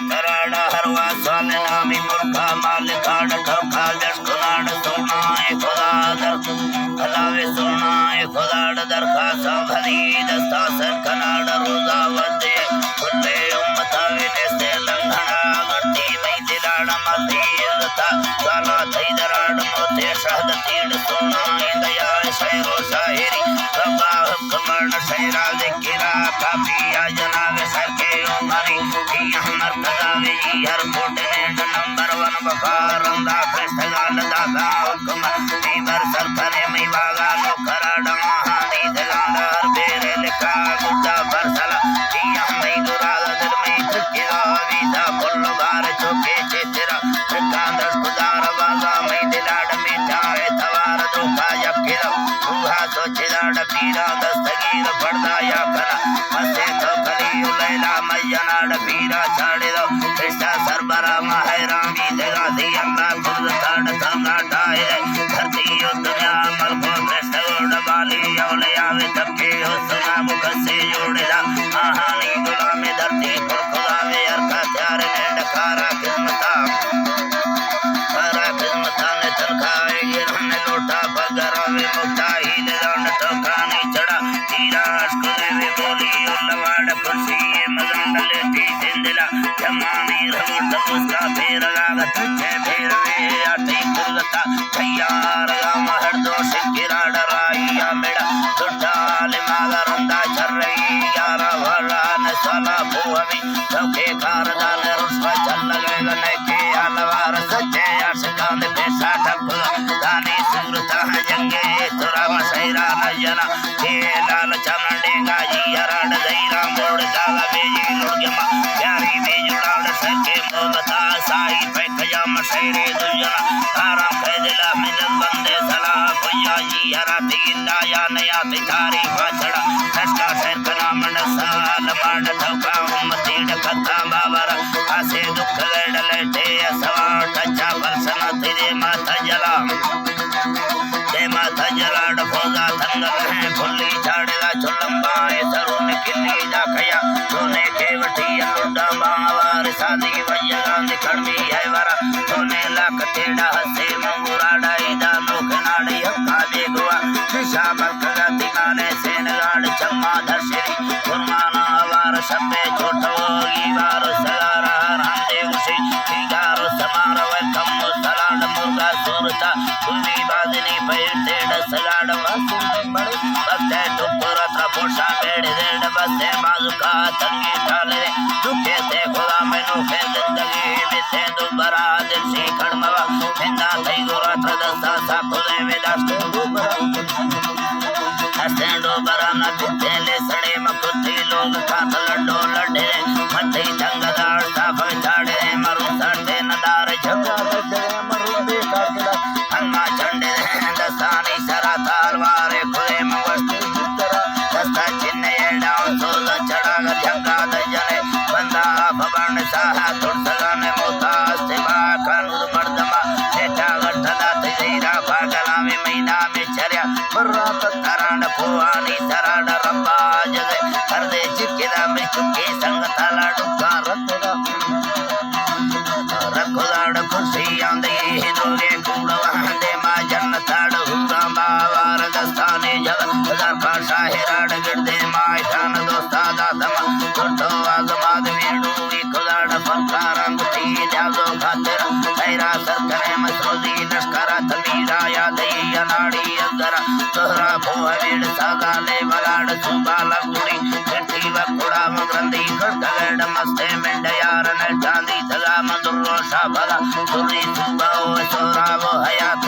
تراڑا ہر واسال نامی ملکا مالکاڑ ٹوکا جشکناڑ سونا اے خدا در خداوے سونا اے خداڑ درخواست بھری دستا سر کناڑ روزا ودے کلے امتا وی نستے لنگھنا گڑتی مئی دلاڑ مزی عزتا سالا تئی دراڑ موتے شہد تیڑ سونا اے دیا شہر و شاعری ربا کمرن شعرا ذکرا کافیا جناب سر کے عمری ای احمد قضاوی ہر کوٹ نیٹ نمبر ون بخار رندا فرشتگان دادا حکم ای بر سر کنے می واگا نو کرا ڈماہانی دگان ہر بیر لکھا گڈا بر سلا ای احمد گرا دل می تکیا ویزا کل بار چوکے چترا چکان دس گزار بازا می دلاڑ میٹھا اے توار دروکا یکے روحا سوچ داڑ پیرا دستگیر پڑدا یا کنا مسے تو کلی لیلا مینا ڈ پیرا چاڑے دو رشتہ سربرا ما حیران بی دگا دی اللہ خود تاڑ تنا ٹائے دھرتی و دنیا ملکو رشتہ گوڑ بالی اولیاء وی تبکے حسنا مکسے جوڑے دا آہانی غلام دھرتی پر خدا وی ہر کا تیار نینڈ کارا خدمتا سارا خدمتان تنخواہ گران لوٹا پگرا وی مٹا ہی لگان ٹوکانی چڑا تیرا اشکلے وی بولی اللہ واڑ کرسی مزن لیٹی زندلا جمانی روٹ مسکا پھیر لاغ تچے پھیر وی آٹی کرلتا تیار گا مہر دو شکرا ڈرائی یا میڑا ٹوٹا لماغ رندا چر رہی یارا وران سالا پوہمی چوکے کاردان رشوہ چل لگے گنے کے الوار سچے عاشقان پیسا ٹھکو دانی صورتا جنگے ترا مشہرا نجنا کے لال چمن ڈینگا جی ہراڈ زیرا موڑ داغا بیجی لڑگما پیاری بیجوڑاڑ سچے محبتا سائی پہ قیام شہر دنیا آرام پہ دلا من بندے سلام پیا جی ہرا تین دایا نیا تجاری پاچڑا نشکا شہر کنا من سال ماڈ توکا امتی ڈکتا بابر آسے دکھ گڑ لیٹے سوا ٹچا پرسنا تیرے ماتا جلا دیما تجلاڑ پھوزا تنگل ہیں پھلی چاڑے دا چلمبا اے سرون کلی دا کیا چونے کے وٹی لڈا باوار سادی ویگان کڑمی ہے ورا چونے لاک تیڑا ہسے منگورا ڈائی دا نوک ناڑی حقا بیگوا شیشا ملک گا تیمانے سین گاڑ چما درشری قربانا وار شبے چھوٹو گی وار سگارا رام دیوشی گارو سمار ویلکم سلاڈ مرگا سورتا کلی بازنی پیر تیڑ سلاڈ واسنی مڑ بستے ٹکر تھا پوشا بیڑ دیڑ بستے بازو کا تنگی ٹالے دکھے تے خدا میں نوخے زندگی بیتے دوبرا دل سی کڑموا ہندا تئی گورا تھا دستا سا خدے میں داشتے دوبرا ہستیں ڈوبرا نہ بیتے لے سڑے مکتی لوگ کات لڈو لڈے متی جنگ داڑ صاف چاڑے مرو سڑتے ندار جھگا دجے مرو بے کار گلا ہنما جھنڈے دستانی سرا تالوار کھلے مغشتی جترا دستا چنے ڈاؤ سوزا چڑا جھگا دجنے بندہ ببن ساہ تڑ سگانے موتا استبا کانود مردما سیٹا غٹ دات زیرا پاگلا میں مینا میں چریا برا ترانڈ کوانی سراڈ ربا جگے ہر دے چکے دا میں چکے سنگ تالا ڈکا رکھدا رکھداڑ کرسی آندے دوگے کوڑ وہندے ما جنتاڑ ہورا باوار دستانے جگ زرکا شاہراڑ گردے ما شان دوستا دا دما کرتو آزماد ویڑو وی کلاڑ فرقا رنگ تی جازو خاطر خیرا سر کرے مسروزی لشکرا تمیرا یادی اناڑی اندرا سہرا پوہ ویڑ ساگا لے ولاڑ سوبا لگوڑی گھٹی وکڑا مگرندی گھڑ گھڑ مستے منڈ یار نٹاندی سگا مندر روشا بھلا سری سوبا او سہرا وہ حیات